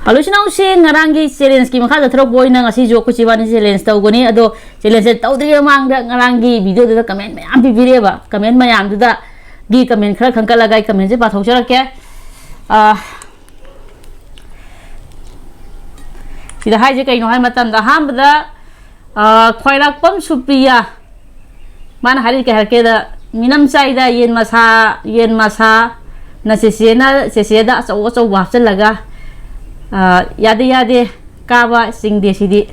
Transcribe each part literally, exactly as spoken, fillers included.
ꯑꯂꯨꯁꯤꯅꯥꯎꯁꯦ ꯉꯔꯥꯡꯒꯤ ꯆꯦꯂꯦꯟꯖꯀꯤ ꯃꯈꯥ ꯆꯠꯊꯔꯛꯄ ꯑꯣꯏꯅ ꯉꯁꯤꯁꯨ ꯑꯩꯈꯣꯏ ꯆꯦꯕꯥꯅꯤ ꯆꯦꯂꯦꯟꯖ ꯇꯧꯒꯅꯤ꯫ ꯑꯗꯣ ꯆꯦꯂꯦꯟꯖꯁꯦ ꯇꯧꯗ꯭ꯔꯤꯉꯩ ꯃꯃꯥꯡꯗ ꯉꯔꯥꯡꯒꯤ ꯚꯤꯗꯤꯑꯣꯗꯨꯗ ꯀꯃꯦꯟ ꯃꯌꯥꯝ ꯄꯤꯕꯤꯔꯛꯑꯦꯕ꯫ ꯀꯃꯦꯟ ꯃꯌꯥꯝꯗꯨꯗꯒꯤ ꯀꯃꯦꯟ ꯈꯔ ꯈꯟꯒꯠꯂꯒ ꯑꯩ ꯀꯃꯦꯟꯁꯦ ꯄꯥꯊꯣꯛꯆꯔꯛꯀꯦ꯫ ꯑꯥ, ꯁꯤꯗ ꯍꯥꯏꯁꯦ ꯀꯩꯅꯣ ꯍꯥꯏ ꯃꯇꯝꯗ, ꯑꯍꯥꯟꯕꯗ, ꯑꯥ, ꯈ꯭ꯋꯥꯏꯔꯥꯛꯄꯝ ꯁꯨꯄ꯭ꯔꯤꯌꯥ, ꯃꯥꯅ ꯍꯥꯏꯔꯤꯁꯦ ꯀꯩ ꯍꯥꯏꯔꯛꯀꯦꯗ, "ꯃꯤꯅꯝ ꯆꯥꯏꯗ ꯌꯦꯟ ꯃꯁꯥ, ꯌꯦꯟ ꯃꯁꯥ, ꯅ ꯆꯦꯆꯦꯅ, ꯆꯦꯆꯦꯗ ꯑꯆꯧ ꯑꯆꯧꯕ ꯍꯥꯞꯆꯤꯜꯂꯒ, ꯑꯥ, ꯌꯥꯗꯦ, ꯌꯥꯗꯦ, ꯀꯥꯕ ꯆꯤꯡꯗꯦ ꯁꯤꯗꯤ"꯫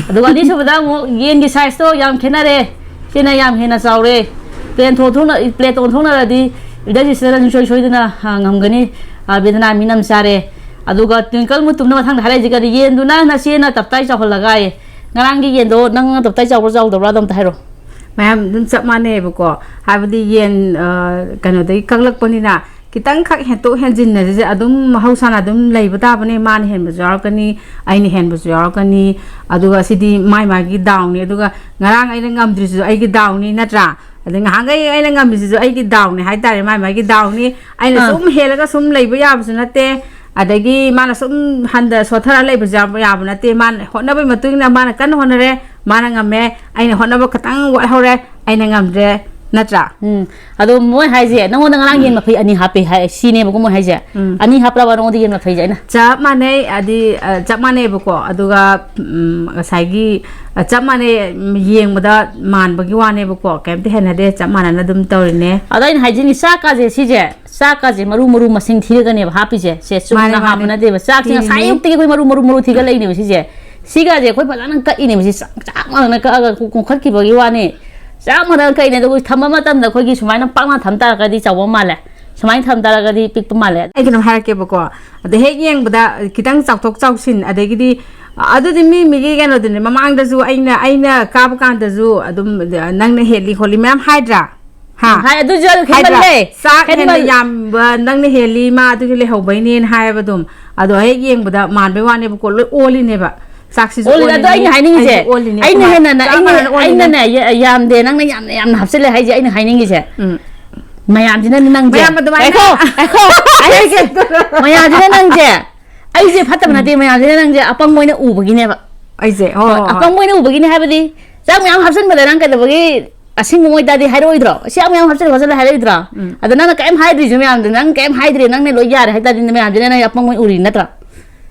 ꯑꯗꯨꯒ ꯑꯅꯤꯁꯨꯕꯗ ꯑꯃꯨꯛ ꯌꯦꯟꯒꯤ ꯁꯥꯏꯖꯇꯣ ꯌꯥꯝ ꯈꯦꯠꯅꯔꯦ, ꯁꯤꯅ ꯌꯥꯝ ꯍꯦꯟꯅ ꯆꯥꯎꯔꯦ꯫ ꯄ꯭ꯂꯦꯟ ꯊꯣꯡ ꯊꯣꯡꯅ-, ꯄ꯭ꯂꯦꯠ ꯑꯣꯟꯊꯣꯛꯅꯔꯗꯤ ꯏꯜꯗꯔ ꯁꯤꯁꯇꯔꯅ ꯁꯨꯡꯁꯣꯏ ꯁꯣꯏꯗꯅ, ꯑꯥ, ꯉꯝꯒꯅꯤ꯫ ꯑꯥ, ꯕꯦꯗꯅꯥ ꯃꯤꯅꯝ ꯆꯥꯔꯦ꯫ ꯑꯗꯨꯒ ꯇ꯭ꯋꯤꯡꯀꯜ ꯃꯨꯇꯨꯝꯅ ꯃꯊꯪꯗ ꯍꯥꯏꯔꯛꯏꯁꯤꯒꯗꯤ, "ꯌꯦꯟꯗꯨꯅ ꯅꯆꯦꯅ ꯇꯞꯇꯥꯏ ꯆꯥꯎꯍꯜꯂꯒ" ꯍꯥꯏꯌꯦ꯫ ꯉꯔꯥꯡꯒꯤ ꯌꯦꯟꯗꯣ ꯅꯪꯅ ꯇꯞꯇꯥꯏ ꯆꯥꯎꯕ꯭ꯔꯥ ꯆꯥꯎꯗꯕ꯭ꯔꯥ ꯑꯗꯣ ꯑꯝꯇ ꯍꯥꯏꯔꯛꯑꯣ꯫ ꯃꯌꯥꯝ ꯑꯗꯨꯝ ꯆꯞ ꯃꯥꯟꯅꯩꯌꯦꯕꯀꯣ꯫ ꯍꯥꯏꯕꯗꯤ ꯌꯦꯟ, ꯑ, ꯀꯩꯅꯣꯗꯒꯤ ꯀꯛꯂꯛꯄꯅꯤꯅ ꯈꯤꯇꯪ ꯈꯛ ꯍꯦꯟꯇꯣꯛ ꯍꯦꯟꯖꯤꯟꯅꯁꯦ ꯑꯗꯨꯝ ꯃꯍꯧꯁꯥꯅ ꯑꯗꯨꯝ ꯂꯩꯕ ꯇꯥꯕꯅꯦ꯫ ꯃꯥꯅ ꯍꯦꯟꯕꯁꯨ ꯌꯥꯎꯔꯛꯀꯅꯤ, ꯑꯩꯅ ꯍꯦꯟꯕꯁꯨ ꯌꯥꯎꯔꯛꯀꯅꯤ꯫ ꯑꯗꯨꯒ ꯁꯤꯗꯤ ꯃꯥꯏ ꯃꯥꯒꯤ ꯗꯥꯎꯅꯤ꯫ ꯑꯗꯨꯒ ꯉꯔꯥꯡ ꯑꯩꯅ ꯉꯝꯗ꯭ꯔꯤꯁꯤꯁꯨ ꯑꯩꯒꯤ ꯗꯥꯎꯅꯤ, ꯅꯠꯇ꯭ꯔꯥ? ꯑꯗꯩ ꯉꯍꯥꯟꯈꯩ ꯑꯩꯅ ꯉꯝꯃꯤꯁꯤꯁꯨ ꯑꯩꯒꯤ ꯗꯥꯎꯅꯤ ꯍꯥꯏꯇꯥꯔꯦ, ꯃꯥꯏ ꯃꯥꯒꯤ ꯗꯥꯎꯅꯤ꯫ ꯑꯩꯅ ꯑꯥ꯫ ꯁꯨꯝ ꯍꯦꯜꯂꯒ ꯁꯨꯝ ꯂꯩꯕ ꯌꯥꯕꯁꯨ ꯅꯠꯇꯦ, ꯑꯗꯒꯤ ꯃꯥꯅ ꯁꯨꯝ ꯍꯟꯗ ꯁꯣꯠꯊꯔ ꯂꯩꯕꯁꯨ ꯌꯥꯕ, ꯌꯥꯕ ꯅꯠꯇꯦ꯫ ꯃꯥꯅ ꯍꯣꯠꯅꯕꯒꯤ ꯃꯇꯨꯡ ꯏꯟꯅ ꯃꯥꯅ ꯀꯟꯅ ꯍꯣꯠꯅꯔꯦ, ꯃꯥꯅ ꯉꯝꯃꯦ꯫ ꯑꯩꯅ ꯍꯣꯠꯅꯕ ꯈꯤꯇꯪ ꯋꯥꯠꯍꯧꯔꯦ, ꯑꯩꯅ ꯉꯝꯗ꯭ꯔꯦ, ꯅꯠꯇ꯭ꯔꯥ? ꯎꯝ꯫ ꯑꯗꯣ ꯃꯣꯏ ꯍꯥꯏꯁꯦ ꯅꯪꯉꯣꯟꯗ ꯉꯔꯥꯡ ꯌꯦꯟ ꯃꯐꯩ ꯑꯅꯤ ꯍꯥꯞꯄꯦ ꯍꯥꯏ, ꯁꯤꯅꯦꯕꯀꯣ ꯃꯣꯏ ꯍꯥꯏꯁꯦ? ꯎꯝ꯫ ꯑꯅꯤ ꯍꯥꯞꯄ꯭ꯔꯕ ꯅꯉꯣꯟꯗ ꯌꯦꯟ ꯃꯐꯩꯁꯦ ꯑꯩꯅ? ꯆꯞ ꯃꯥꯟꯅꯩ, ꯑꯗꯤ, ꯑ, ꯆꯞ ꯃꯥꯟꯅꯩꯕꯀꯣ꯫ ꯑꯗꯨꯒ, ꯎꯝ, ꯉꯁꯥꯏꯒꯤ, ꯑ, ꯆꯞ ꯃꯥꯟꯅꯩ, ꯎꯝ, ꯌꯦꯡꯕꯗ ꯃꯥꯟꯕꯒꯤ ꯋꯥꯅꯦꯕꯀꯣ, ꯀꯩꯝꯇ ꯍꯦꯟꯅꯗꯦ, ꯆꯞ ꯃꯥꯟꯅꯅ ꯑꯗꯨꯝ ꯇꯧꯔꯤꯅꯦ꯫ ꯑꯗꯣ ꯑꯩꯅ ꯍꯥꯏꯖꯤꯅꯤ, ꯆꯥꯛꯀꯥꯁꯦ ꯁꯤꯁꯦ, ꯆꯥꯛꯀꯥꯁꯦ ꯃꯔꯨ ꯃꯔꯨ ꯃꯁꯤꯡ ꯊꯤꯔꯒꯅꯦꯕ ꯍꯥꯞꯄꯤꯁꯦ꯫ ꯁꯦ, ꯆꯨꯝꯅ ꯃꯥꯅꯦ, ꯍꯥꯞꯄ ꯃꯥꯅꯦ꯫ ꯅꯠꯇꯦꯕ꯫ ꯆꯥꯛꯁꯦ ꯊꯤꯔꯤꯅꯤ꯫ ꯉꯁꯥꯏ ꯑꯌꯨꯛꯇꯒꯤ ꯑꯩꯈꯣꯏ ꯃꯔꯨ ꯃꯔꯨ ꯃꯔꯨ ꯊꯤꯒꯠꯂꯛꯏꯅꯦꯕ ꯁꯤꯁꯦ꯫ ꯁꯤꯒꯁꯦ ꯑꯩꯈꯣꯏ ꯐꯖꯅ ꯀꯛꯏꯅꯦꯕ ꯁꯤ꯫ ꯆꯥꯛ, ꯆꯥꯛ ꯃꯥꯟꯅꯅ ꯀꯛꯑꯒ ꯀꯣ-, ꯀꯣꯟꯈꯠꯈꯤꯕꯒꯤ ꯋꯥꯅꯤ꯫ ꯆꯥꯛ ꯃꯥꯟꯅꯅ ꯀꯛꯏꯅꯦ꯫ ꯑꯗꯨꯒ ꯊꯝꯕ ꯃꯇꯝꯗ ꯑꯩꯈꯣꯏꯒꯤ ꯁꯨꯃꯥꯏꯅ ꯄꯥꯛꯅ ꯊꯝ ꯇꯥꯔꯒꯗꯤ ꯆꯥꯎꯕ ꯃꯥꯜꯂꯦ꯫ ꯁꯨꯃꯥꯏꯅ ꯊꯝ ꯇꯥꯔꯒꯗꯤ ꯄꯤꯛꯄ ꯃꯥꯜꯂꯦ꯫ ꯑꯩ ꯀꯩꯅꯣꯝ ꯍꯥꯏꯔꯛꯀꯦꯕꯀꯣ꯫ ꯑꯗ ꯍꯦꯛ ꯌꯦꯡꯕꯗ ꯈꯤꯇꯪ ꯆꯥꯎꯊꯣꯛ ꯆꯥꯎꯁꯤꯟ, ꯑꯗꯒꯤꯗꯤ, ꯑꯗꯨꯗꯤ ꯃꯤ ꯃꯤꯒꯤ ꯀꯩꯅꯣꯗꯨꯅꯦ꯫ ꯃꯃꯥꯡꯗꯁꯨ ꯑꯩꯅ, ꯑꯩꯅ ꯀꯥꯕ ꯀꯥꯟꯗꯁꯨ ꯑꯗꯨꯝ ꯅꯪꯅ ꯍꯦꯜꯂꯤ ꯈꯣꯠꯂꯤ ꯃꯌꯥꯝ ꯍꯥꯏꯗ꯭ꯔꯥ? ꯍꯥ? ꯎꯝ, ꯍꯥꯏ, ꯑꯗꯨꯁꯨ ꯑꯗꯨ ꯍꯥꯏꯗ꯭ꯔꯥ? ꯍꯦꯟꯃꯜꯂꯦ꯫ ꯆꯥꯛ ꯍꯦꯟꯅ ꯍꯦꯟꯃꯜ- ꯌꯥꯝꯕ ꯅꯪꯅ ꯍꯦꯜꯂꯤ, ꯃꯥ ꯑꯗꯨꯒꯤ ꯂꯩꯍꯧꯕꯩꯅꯦꯅ ꯍꯥꯏꯌꯦꯕ ꯑꯗꯨꯝ꯫ ꯑꯗꯣ ꯍꯦꯛ ꯌꯦꯡꯕꯗ ꯃꯥꯟꯕꯩ ꯋꯥꯅꯦꯕꯀꯣ, ꯂꯣꯏ ꯑꯣꯜꯂꯤꯅꯦꯕ꯫ ꯆꯥꯛꯁꯤꯁꯨ ꯑꯣꯜꯂꯤꯅꯦ꯫ ꯑꯗꯣ ꯑꯣꯜꯂꯤꯅꯤ, ꯑꯩꯅ ꯍꯥꯏꯅꯤꯡꯉꯤꯁꯦ, ꯑꯩꯁꯨ ꯑꯣꯜꯂꯤꯅꯤ, ꯑꯩꯅ ꯑꯗꯨꯃꯥꯏꯅ ꯍꯦꯟꯅ, ꯆꯞ ꯑꯩꯅ, ꯃꯥꯟꯅꯅ ꯑꯣꯜꯂꯤꯅꯤ꯫ ꯑꯩꯅꯅꯦ, ꯌ-, ꯌꯥꯝꯗꯦ, ꯅꯪꯅ ꯌꯥꯝꯅ, ꯌꯥꯝꯅ ꯍꯥꯞꯆꯤꯜꯂꯦ ꯍꯥꯏꯁꯦ ꯑꯩꯅ ꯍꯥꯏꯅꯤꯡꯉꯤꯁꯦ꯫ ꯎꯝ꯫ ꯃꯌꯥꯝꯁꯤꯅ ꯅꯪꯁꯦ, ꯃꯌꯥꯝ ꯑꯗꯨꯃꯥꯏꯅ ꯉꯥꯏꯈꯣ, ꯉꯥꯏꯈꯣ, ꯑꯩ ꯍꯥꯏꯒꯦ꯫ ꯃꯌꯥꯝꯁꯤꯅ ꯅꯪꯁꯦ, ꯑꯩꯁꯦ ꯐꯠꯇꯕ ꯅꯠꯇꯦ, ꯃꯌꯥꯝꯁꯤꯅ ꯅꯪꯁꯦ ꯑꯄꯪꯕ ꯑꯣꯏꯅ ꯎꯕꯒꯤꯅꯦꯕ꯫ ꯑꯩꯁꯦ ꯍꯣꯏ, ꯍꯣꯏ, ꯍꯣꯏ꯫ ꯑꯄꯪꯕ ꯑꯣꯏꯅ ꯎꯕꯒꯤꯅꯦ ꯍꯥꯏꯕꯗꯤ, ꯆꯥꯛ ꯃꯌꯥꯝ ꯍꯥꯞꯆꯤꯟꯕꯗ ꯅꯪ ꯀꯩꯗꯧꯕꯒꯤ ꯑꯁꯤꯡꯕ ꯑꯣꯏꯇꯥꯔꯗꯤ ꯍꯥꯏꯔꯛꯑꯣꯏꯗ꯭ꯔꯣ? ꯆꯥꯛ ꯃꯌꯥꯝ ꯍꯥꯞꯆꯤꯜꯂ ꯈꯣꯠꯆꯤꯜꯂ ꯍꯥꯏꯔꯛꯑꯣꯏꯗ꯭ꯔꯣ? ꯎꯝ꯫ ꯑꯗꯣ ꯅꯪꯅ ꯀꯩꯝ ꯍꯥꯏꯗ꯭ꯔꯤꯁꯦ ꯃꯌꯥꯝꯗꯣ, ꯅꯪ ꯀꯩꯝ ꯍꯥꯏꯗ꯭ꯔꯦ, ꯅꯪꯅ ꯂꯣꯏ ꯌꯥꯔꯦ ꯍꯥꯏꯇꯥꯔꯗꯤ ꯃꯌꯥꯝꯁꯤꯅ ꯅꯪ ꯑꯄꯪꯕ ꯑꯣꯏꯅ ꯎꯔꯤ ꯅꯠꯇ꯭ꯔꯣ?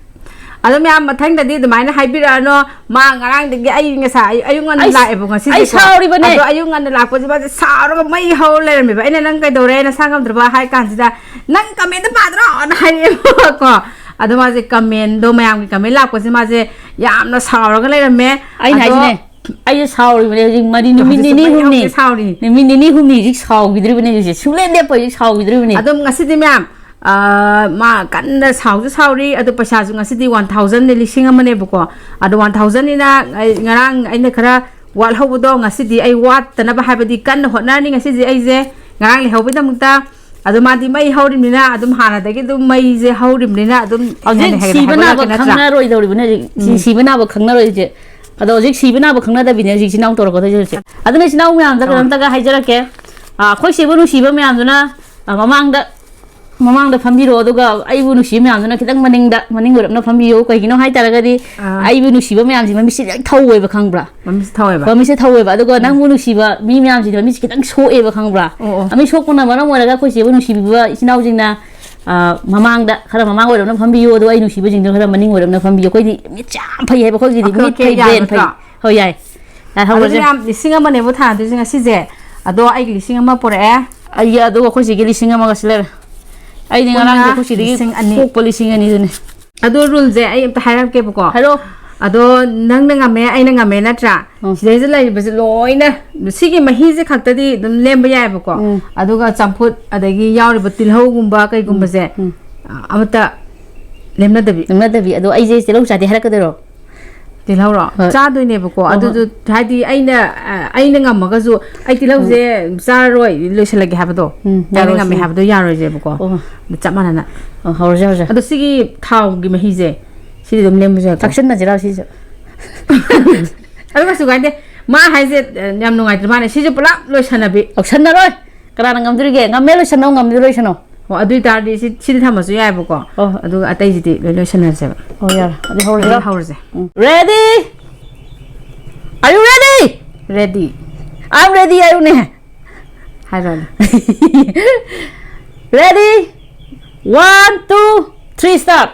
ꯑꯗꯣ ꯃꯌꯥꯝ, ꯃꯊꯪꯗꯗꯤ ꯑꯗꯨꯃꯥꯏꯅ ꯍꯥꯏꯕꯤꯔꯛꯑꯅꯣ꯫ ꯃꯥ ꯉꯔꯥꯡꯗꯒꯤ ꯑꯩ ꯉꯁꯥꯏ ꯑꯌꯨꯛ ꯉꯟꯅ ꯑꯩ, ꯂꯥꯛꯑꯦꯕ ꯉꯁꯤꯁꯦ꯫ ꯑꯩ ꯁꯥꯎꯔꯤꯕꯅꯦ꯫ ꯑꯗꯣ ꯑꯌꯨꯛ ꯉꯟꯅ ꯂꯥꯛꯄꯁꯦ ꯃꯥꯁꯦ ꯁꯥꯎꯔꯒ ꯃꯩ ꯍꯧꯔ ꯂꯩꯔꯝꯃꯦꯕ꯫ ꯑꯩꯅ, "ꯅꯪ ꯀꯩꯗꯧꯔꯦ? ꯅꯁꯥ ꯉꯝꯗ꯭ꯔꯕ?" ꯍꯥꯏ ꯀꯥꯟꯁꯤꯗ, "ꯅꯪ comment ꯄꯥꯗ꯭ꯔꯣꯅ" ꯍꯥꯏꯔꯛꯑꯦꯕꯀꯣ꯫ ꯑꯗꯣ ꯃꯥꯁꯦ commentꯗꯣ, ꯃꯌꯥꯝꯒꯤ comment ꯂꯥꯛꯄꯁꯦ ꯃꯥꯁꯦ ꯌꯥꯝꯅ ꯁꯥꯎꯔꯒ ꯂꯩꯔꯝꯃꯦ꯫ ꯑꯩꯅ ꯑꯗꯣ ꯍꯥꯏꯁꯤꯅꯦ, ꯑꯩꯁꯦ ꯁꯥꯎꯔꯤꯕꯅꯦ ꯍꯧꯖꯤꯛ ꯃꯔꯤ, ꯅꯨꯃꯤꯠ ꯍꯧꯖꯤꯛꯁꯨ ꯅꯤꯅꯤ ꯃꯩ ꯍꯨꯝꯅꯤ꯫ ꯍꯧꯒꯩ ꯁꯥꯎꯔꯤ꯫ ꯅꯨꯃꯤꯠ ꯅꯤꯅꯤ ꯍꯨꯝꯅꯤ ꯍꯧꯖꯤꯛ ꯁꯥꯎꯈꯤꯗ꯭ꯔꯤꯕꯅꯦ ꯍꯧꯖꯤꯛ꯫ ꯁꯨꯡꯂꯦꯞ ꯂꯦꯞꯄ ꯍꯧꯖꯤꯛ ꯁꯥꯎꯈꯤꯗ꯭ꯔꯤꯕꯅꯦ꯫ ꯑꯗꯨꯝ ꯉꯁꯤꯗꯤ ꯃꯌꯥꯝ, ꯑ, ꯃꯥ ꯀꯟꯅ ꯁꯥꯎꯁꯨ ꯁꯥꯎꯔꯤ, ꯑꯗꯨ ꯄꯩꯁꯥꯁꯨ ꯉꯁꯤꯗꯤ one thousandꯅꯦ, ꯂꯤꯁꯤꯡ ꯑꯃꯅꯦꯕꯀꯣ꯫ ꯑꯗꯣ one thousandꯅꯤꯅ ꯑꯩ ꯉꯔꯥꯡ ꯑꯩꯅ ꯈꯔ ꯋꯥꯠꯍꯧꯕꯗꯣ ꯉꯁꯤꯗꯤ ꯑꯩ ꯋꯥꯠꯇꯅꯕ ꯍꯥꯏꯕꯗꯤ ꯀꯟꯅ ꯍꯣꯠꯅꯔꯅꯤ ꯉꯁꯤꯁꯦ ꯑꯩꯁꯦ, ꯉꯔꯥꯡ ꯂꯩꯍꯧꯕꯩꯗꯃꯛꯇ꯫ ꯑꯗꯣ ꯃꯥꯗꯤ ꯃꯩ ꯍꯧꯔꯤꯕꯅꯤꯅ ꯑꯗꯨꯝ ꯍꯥꯟꯅꯗꯒꯤ ꯑꯗꯨꯝ ꯃꯩꯁꯦ ꯍꯧꯔꯤꯕꯅꯤꯅ ꯑꯗꯨꯝ ꯍꯧꯖꯤꯛ ꯍꯦꯟꯅ ꯍꯦꯟꯅ ꯁꯤꯕ ꯍꯦꯟꯒꯠꯂꯛꯀꯦ ꯅꯥꯕ ꯅꯠꯇ꯭ꯔꯥ? ꯈꯪꯅꯔꯣꯏꯗꯧꯔꯤꯕꯅꯦ ꯍꯧꯖꯤꯛ꯫ ꯁꯤ ꯎꯝ꯫ ꯁꯤꯕ ꯅꯥꯕ ꯈꯪꯅꯔꯣꯏ ꯍꯧꯖꯤꯛ꯫ ꯑꯗꯣ ꯍꯧꯖꯤꯛ ꯁꯤꯕ ꯅꯥꯕ ꯈꯪꯅꯗꯕꯤꯅꯦ ꯍꯧꯖꯤꯛ ꯏꯆꯤꯟ ꯏꯅꯥꯎ ꯇꯧꯔꯛꯀꯗꯣꯏꯁꯦ ꯍꯧꯖꯤꯛ꯫ ꯑꯗꯨꯅ ꯏꯆꯤꯟ ꯏꯅꯥꯎ ꯃꯌꯥꯝꯗ ꯑꯣ꯫ ꯀꯩꯅꯣꯝꯇꯒ ꯍꯥꯏꯖꯔꯛꯀꯦ꯫ ꯑꯥ, ꯑꯩꯈꯣꯏ ꯁꯤꯕ ꯅꯨꯡꯁꯤꯕ ꯃꯌꯥꯝꯗꯨꯅ, ꯑꯥ, ꯃꯃꯥꯡꯗ, ꯃꯃꯥꯡꯗ ꯐꯝꯕꯤꯔꯣ, ꯑꯗꯨꯒ ꯑꯩꯕꯨ ꯅꯨꯡꯁꯤꯕ ꯃꯌꯥꯝꯗꯨꯅ ꯈꯤꯇꯪ ꯃꯅꯤꯡꯗ, ꯃꯅꯤꯡ ꯑꯣꯏꯔꯞꯅ ꯐꯝꯕꯤꯌꯨ꯫ ꯀꯩꯒꯤꯅꯣ ꯍꯥꯏ ꯇꯥꯔꯒꯗꯤ ꯑꯥ꯫ ꯑꯩꯕꯨ ꯅꯨꯡꯁꯤꯕ ꯃꯌꯥꯝꯁꯤ ꯃꯃꯤꯠꯁꯤ ꯂꯣꯏ ꯊꯧꯋꯦꯕ, ꯈꯪꯕ꯭ꯔꯥ? ꯃꯃꯤꯠꯁꯦ ꯊꯧꯋꯦꯕ? ꯃꯃꯤꯠꯁꯦ ꯊꯧꯋꯦꯕ꯫ ꯑꯗꯨꯒ ꯅꯪꯕꯨ ꯅꯨꯡꯁꯤꯕ ꯃꯤ ꯃꯌꯥꯝꯁꯤꯗꯤ ꯃꯃꯤꯠꯁꯦ ꯈꯤꯇꯪ ꯁꯣꯛꯑꯦꯕ, ꯈꯪꯕ꯭ꯔꯥ? ꯑꯣ, ꯑꯣ꯫ ꯃꯃꯤꯠ ꯁꯣꯛꯄꯅ ꯃꯔꯝ ꯑꯣꯏꯔꯒ ꯑꯩꯈꯣꯏ ꯁꯤꯕ ꯅꯨꯡꯁꯤꯕꯤꯕ ꯏꯆꯤꯟ ꯏꯅꯥꯎꯁꯤꯡꯅ, ꯑꯥ, ꯃꯃꯥꯡꯗ, ꯈꯔ ꯃꯃꯥꯡ ꯑꯣꯏꯔꯞꯅ ꯐꯝꯕꯤꯌꯨ, ꯑꯗꯨꯒ ꯑꯩ ꯅꯨꯡꯁꯤꯕꯁꯤꯡꯗꯨꯅ ꯈꯔ ꯃꯅꯤꯡ ꯑꯣꯏꯔꯞꯅ ꯐꯝꯕꯤꯌꯨ꯫ ꯑꯩꯈꯣꯏꯗꯤ ꯃꯤꯠꯁꯦ ꯌꯥꯝ ꯐꯩ ꯍꯥꯏꯕ, ꯑꯩꯈꯣꯏꯒꯤꯗꯤ ꯑꯣꯀꯦ, ꯃꯤꯠ ꯑꯣꯀꯦ, ꯐꯩ, ꯌꯥꯔꯕ brain ꯐꯩ꯫ ꯅꯠꯇ꯭ꯔꯣ? ꯍꯣꯏ, ꯌꯥꯏ꯫ ꯌꯥꯏ, ꯑꯗꯨꯗꯤ ꯍꯧꯔꯁꯦ꯫ ꯃꯌꯥꯝ ꯂꯤꯁꯤꯡ ꯑꯃꯅꯦꯕ ꯊꯥꯅꯗꯣꯏꯁꯦ ꯉꯁꯤꯁꯦ꯫ ꯑꯗꯣ ꯑꯩꯒꯤ ꯂꯤꯁꯤꯡ ꯑꯃ ꯄꯨꯔꯛꯑꯦ꯫ ꯑꯩ ꯑꯗꯨꯒ ꯑꯩꯈꯣꯏ ꯁꯤꯒꯤ ꯂꯤꯁꯤꯡ ꯑꯃꯒ ꯁꯤ ꯂꯩꯔꯦ꯫ ꯑꯩꯗꯤ ꯉꯔꯥꯡꯗꯤ ꯄꯨꯟꯅ ꯑꯩꯈꯣꯏ ꯁꯤꯗꯒꯤ ꯂꯤꯁꯤꯡ ꯑꯅꯤ꯫ ꯊꯣꯛꯄ ꯂꯤꯁꯤꯡ ꯑꯅꯤꯗꯨꯅꯦ꯫ ꯑꯗꯣ ruleꯁꯦ ꯑꯩ ꯑꯝꯇ ꯍꯥꯏꯔꯛꯀꯦꯕꯀꯣ꯫ ꯍꯥꯏꯔꯛꯑꯣ꯫ ꯑꯗꯣ ꯅꯪꯅ ꯉꯝꯃꯦ, ꯑꯩꯅ ꯉꯝꯃꯦ ꯅꯠꯇ꯭ꯔꯥ? ꯎꯝ꯫ ꯁꯤꯗꯩꯁꯤꯗ ꯂꯩꯔꯤꯕꯁꯦ ꯂꯣꯏꯅ, ꯁꯤꯒꯤ ꯃꯍꯤꯁꯦ ꯈꯛꯇꯗꯤ ꯑꯗꯨꯝ ꯂꯦꯝꯕ ꯌꯥꯏꯑꯕꯀꯣ꯫ ꯎꯝ꯫ ꯑꯗꯨꯒ ꯆꯝꯐꯨꯠ, ꯑꯗꯒꯤ ꯌꯥꯎꯔꯤꯕ ꯇꯤꯜꯍꯧꯒꯨꯝꯕ ꯀꯩꯒꯨꯝꯕꯁꯦ, ꯎꯝ꯫ ꯑꯃꯠꯇ ꯂꯦꯝꯅꯗꯕꯤ꯫ ꯂꯦꯝꯅꯗꯕꯤ꯫ ꯑꯗꯣ ꯑꯩꯁꯦ ꯇꯤꯜꯍꯧ ꯆꯥꯗꯦ ꯍꯥꯏꯔꯛꯀꯗꯣꯏꯔꯣ? ꯇꯤꯜꯍꯧꯔꯣ? ꯍꯣꯏ꯫ ꯆꯥꯗꯣꯏꯅꯦꯕꯀꯣ꯫ ꯍꯣꯏ, ꯍꯣꯏ꯫ ꯑꯗꯨꯗꯣ ꯍꯥꯏꯗꯤ ꯑꯩꯅ, ꯑ, ꯑꯩꯅ ꯉꯝꯃꯒꯁꯨ ꯑꯩ ꯇꯤꯜꯍꯧꯁꯦ ꯆꯥꯔꯔꯣꯏ, ꯂꯣꯏꯁꯤꯜꯂꯒꯦ ꯍꯥꯏꯕꯗꯣ, ꯎꯝ, ꯑꯩꯅ ꯌꯥꯔꯣꯏ, ꯉꯝꯃꯦ ꯁꯤ꯫ ꯍꯥꯏꯕꯗꯣ ꯌꯥꯔꯣꯏꯁꯦꯕꯀꯣ꯫ ꯑꯣ꯫ ꯑꯗꯨ ꯆꯞ ꯃꯥꯟꯅꯅ꯫ ꯑꯣ, ꯍꯧꯔꯁꯦ, ꯍꯧꯔꯁꯦ꯫ ꯑꯗꯣ ꯁꯤꯒꯤ ꯊꯥꯎꯒꯤ ꯃꯍꯤꯁꯦ, ꯁꯤꯗꯤ ꯑꯗꯨꯝ ꯂꯦꯝꯕꯁꯨ ꯌꯥꯏꯀꯣ꯫ ꯊꯛꯆꯤꯟꯅꯁꯤꯔꯣ ꯁꯤꯁꯨ? ꯑꯗꯨ ꯀꯩꯁꯨ ꯀꯥꯏꯗꯦ꯫ ꯃꯥ ꯍꯥꯏꯁꯦ, ꯑ, ꯌꯥꯝ ꯅꯨꯡꯉꯥꯏꯇ꯭ꯔ ꯃꯥꯅꯦ꯫ ꯁꯤꯁꯨ ꯄꯨꯂꯞ ꯂꯣꯏꯁꯟꯅꯕꯤ꯫ ꯂꯧꯁꯟꯅꯔꯣꯏ꯫ ꯀꯅꯥꯅ ꯉꯝꯗꯣꯔꯤꯒꯦ? ꯉꯝꯃꯦ ꯂꯣꯏꯁꯟꯅꯧ, ꯉꯝꯗ꯭ꯔꯦ ꯂꯣꯏꯁꯟꯅꯧ꯫ ꯑꯣ, ꯑꯗꯨ ꯑꯣꯏꯇꯥꯔꯗꯤ ꯁꯤ, ꯁꯤꯗꯤ ꯊꯝꯃꯁꯨ ꯌꯥꯏꯕꯀꯣ꯫ ꯍꯣꯏ, ꯍꯣꯏ꯫ ꯑꯗꯨꯒ ꯑꯇꯩꯁꯤꯗꯤ ꯂꯣꯏ ꯂꯣꯏꯁꯟꯅꯔꯁꯦꯕ꯫ ꯑꯣ, ꯌꯥꯔꯦ꯫ ꯑꯗꯨꯗꯤ ꯑꯗꯨꯗꯤ ꯍꯧꯔꯁꯤꯔꯣ? ꯍꯧꯔꯁꯦ꯫ Ready? Are you ready? Ready. I'm ready ꯍꯥꯏꯌꯨꯅꯦ꯫ ꯍꯥꯏꯔꯣꯅꯦ꯫ Ready? One, two, three, start.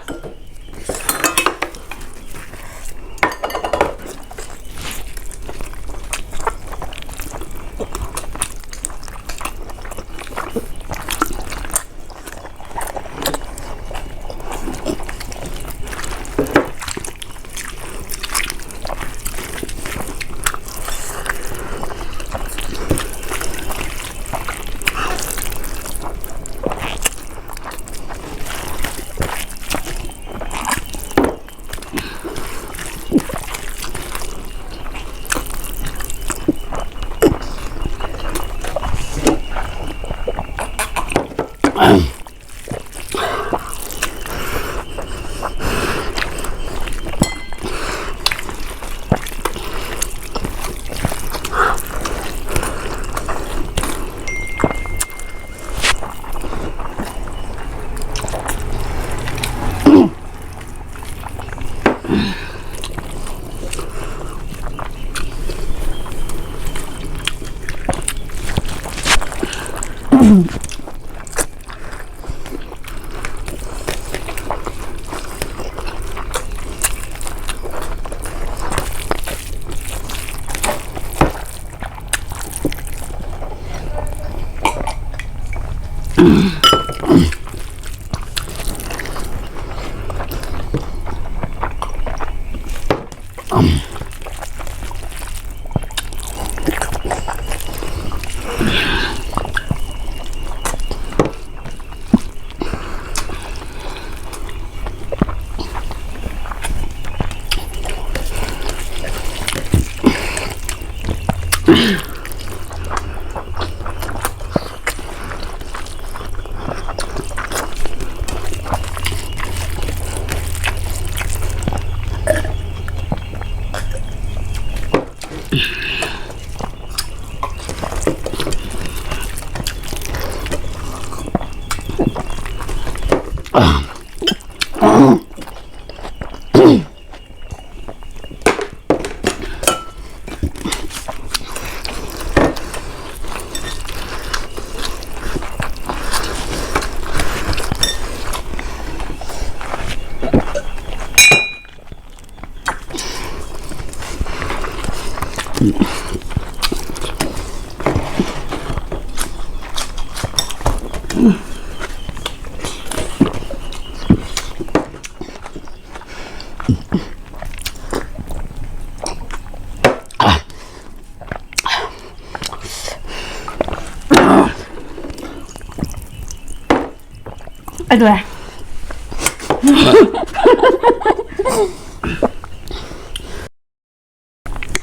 ꯑꯗꯨ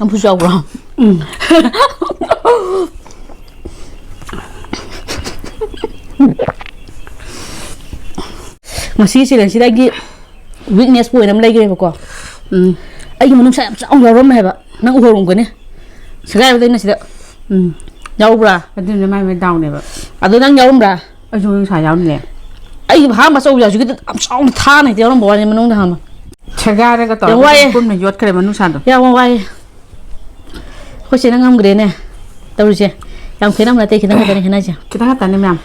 ꯅꯝꯐꯨꯁꯨ ꯌꯥꯎꯕ꯭ꯔꯣ? ꯎꯝ꯫ ꯉꯁꯤ ꯁꯤꯗꯩꯁꯤꯗ ꯑꯩꯒꯤ weakness point ꯑꯃ ꯂꯩꯈ꯭ꯔꯦꯕꯀꯣ꯫ ꯎꯝ꯫ ꯑꯩꯒꯤ ꯃꯅꯨꯡꯁꯥ ꯌꯥꯝ ꯆꯥꯎꯅ ꯌꯥꯎꯔꯝꯃꯦ ꯍꯥꯏꯕ꯫ ꯅꯪ ꯎꯍꯧꯔꯝꯒꯅꯤ꯫ ꯁꯦꯒꯥꯏꯕꯗꯩꯅ ꯁꯤꯗ꯫ ꯎꯝ꯫ ꯌꯥꯎꯕ꯭ꯔꯥ? ꯑꯗꯨꯅ ꯃꯥꯏ ꯃꯥꯏ ꯗꯥꯎꯅꯦꯕ꯫ ꯑꯗꯣ ꯅꯪ ꯌꯥꯎꯔꯝꯕ꯭ꯔꯥ? ꯑꯩꯁꯨ ꯃꯅꯨꯡꯁꯥ ꯌꯥꯎꯔꯝꯃꯦ꯫ ꯑꯩꯒꯤ ꯑꯍꯥꯟꯕ ꯑꯆꯧꯕ ꯌꯥꯎꯁꯤꯒꯤꯗ ꯌꯥꯝ ꯆꯥꯎꯅ ꯊꯥꯅ ꯍꯦꯛꯇ ꯌꯥꯎꯔꯝꯕ ꯋꯥꯅꯤ ꯃꯅꯨꯡꯗ ꯍꯥꯟꯅ꯫ ꯁꯦꯒꯥꯏꯔꯒ ꯌꯥꯝ ꯇꯧꯔꯒ ꯋꯥꯏꯌꯦ꯫ ꯄꯨꯟꯅ ꯌꯣꯠꯈ꯭ꯔꯦ ꯃꯅꯨꯡꯁꯥꯗꯣ꯫ ꯌꯥꯝ ꯋꯥꯏꯌꯦ꯫ ꯑꯩꯈꯣꯏ ꯆꯦꯅ ꯉꯝꯈ꯭ꯔꯦꯅꯦ ꯇꯧꯔꯤꯁꯦ꯫ ꯌꯥꯝ ꯈꯦꯠꯅꯕ ꯅꯠꯇꯦ, ꯈꯤꯇꯪ ꯈꯛꯇꯅꯤ ꯈꯦꯠꯅꯔꯤꯁꯦ꯫ ꯈꯤꯇꯪ ꯈꯛꯇꯅꯤ ꯃꯌꯥꯝ꯫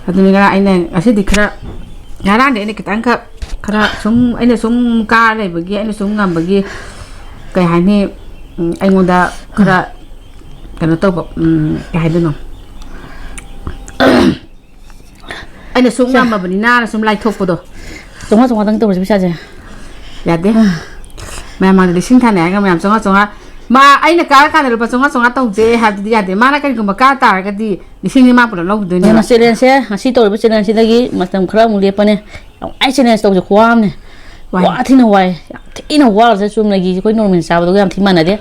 ꯑꯗꯨꯅꯤ ꯉꯔꯥꯡ ꯑꯩꯅ ꯉꯁꯤꯗꯤ ꯈꯔ, ꯉꯔꯥꯡꯗꯤ ꯑꯩꯅ ꯈꯤꯇꯪꯈꯛ ꯈꯔ ꯁꯨꯝ, ꯑꯩꯅ ꯁꯨꯝ ꯀꯥꯔ ꯂꯩꯕꯒꯤ, ꯑꯩꯅ ꯁꯨꯝ ꯉꯝꯕꯒꯤ, ꯀꯩ ꯍꯥꯏꯅꯤ, ꯎꯝ, ꯑꯩꯉꯣꯟꯗ ꯈꯔ ꯀꯩꯅꯣ ꯇꯧꯕ, ꯎꯝ, ꯀꯩ ꯍꯥꯏꯗꯣꯏꯅꯣ? ꯑꯩꯅ ꯁꯨꯝ ꯁꯦ꯫ ꯉꯝꯃꯕꯅꯤꯅ ꯁꯨꯝ ꯂꯥꯏꯊꯣꯛꯄꯗꯣ꯫ ꯆꯥꯝꯃꯉꯥ ꯆꯥꯝꯃꯉꯥꯗꯪ ꯇꯧꯔꯁꯤ ꯄꯩꯁꯥꯁꯦ꯫ ꯌꯥꯗꯦ꯫ ꯃꯌꯥꯝ ꯃꯥꯡꯗ ꯂꯤꯁꯤꯡ ꯊꯥꯅꯩ ꯍꯥꯏꯔꯒ ꯃꯌꯥꯝ ꯆꯥꯝꯃꯉꯥ ꯆꯥꯝꯃꯉꯥ꯫ ꯃꯥ, ꯑꯩꯅ ꯀꯥꯔꯀꯥꯟꯗ ꯂꯨꯄꯥ ꯆꯥꯝꯃꯉꯥ ꯆꯥꯝꯃꯉꯥ ꯇꯧꯁꯦ ꯍꯥꯏꯕꯗꯨꯗꯤ ꯌꯥꯗꯦ꯫ ꯃꯥꯅ ꯀꯔꯤꯒꯨꯝꯕ ꯀꯥ ꯇꯥꯔꯒꯗꯤ ꯂꯤꯁꯤꯡ ꯑꯅꯤ ꯃꯥ ꯄꯨꯂꯞ ꯂꯧꯈꯤꯗꯣꯏꯅꯦꯕ꯫ ꯑꯗꯨꯅ challengeꯁꯦ, ꯉꯁꯤ ꯇꯧꯔꯤꯕ challengeꯁꯤꯗꯒꯤ ꯃꯇꯝ ꯈꯔ ꯑꯃꯨꯛ ꯂꯦꯞꯄꯅꯦ꯫ ꯌꯥꯝ ꯋꯥꯏ challenge ꯇꯧꯕꯁꯦ, ꯈꯨꯋꯥ ꯑꯃꯅꯦ꯫ ꯋꯥꯏ꯫ ꯋꯥ ꯊꯤꯅ ꯋꯥꯏ꯫ ꯌꯥꯝ ꯊꯤꯅ ꯋꯥꯈ꯭ꯔꯁꯦ꯫ ꯆꯨꯝꯅꯒꯤ ꯑꯩꯈꯣꯏ normal ꯆꯥꯕꯗꯨꯒ ꯌꯥꯝ ꯊꯤ ꯃꯥꯟꯅꯗꯦ꯫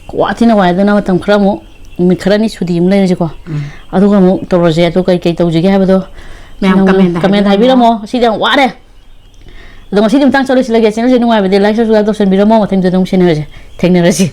ꯈꯨꯋꯥ ꯊꯤꯅ ꯋꯥꯏ꯫ ꯑꯗꯨꯅ ꯃꯇꯝ ꯈꯔ ꯑꯃꯨꯛ, ꯅꯨꯃꯤꯠ ꯈꯔꯅꯤ ꯁꯨꯇꯤ ꯑꯃꯨꯛ ꯂꯩꯔꯁꯤꯀꯣ꯫ ꯎꯝ꯫ ꯑꯗꯨꯒ ꯑꯃꯨꯛ ꯇꯧꯔꯁꯦ꯫ ꯑꯗꯣ ꯀꯩ ꯀꯩ ꯇꯧꯁꯤꯒꯦ ꯍꯥꯏꯕꯗꯣ comment ꯃꯌꯥꯝ ꯅꯪ comment comment ꯍꯥꯏꯕꯤꯔꯝꯃꯣ꯫ ꯍꯥꯏꯕꯤꯔꯝꯃꯣ꯫ ꯉꯁꯤꯗꯤ ꯌꯥꯝ ꯋꯥꯔꯦ꯫ ꯑꯗꯣ ꯉꯁꯤꯗꯤ ꯃꯇꯥꯡ ꯆꯥꯎꯔꯁꯤꯜꯂꯒꯦ꯫ Channelꯁꯦ ꯅꯨꯡꯉꯥꯏꯕꯗꯤ like, subscribe ꯇꯧꯁꯟꯕꯤꯔꯝꯃꯣ꯫ ꯃꯊꯪꯗ ꯑꯗꯨꯝ ꯁꯦꯟꯅꯔꯁꯦ꯫ ꯊꯦꯡꯅꯔꯁꯤ꯫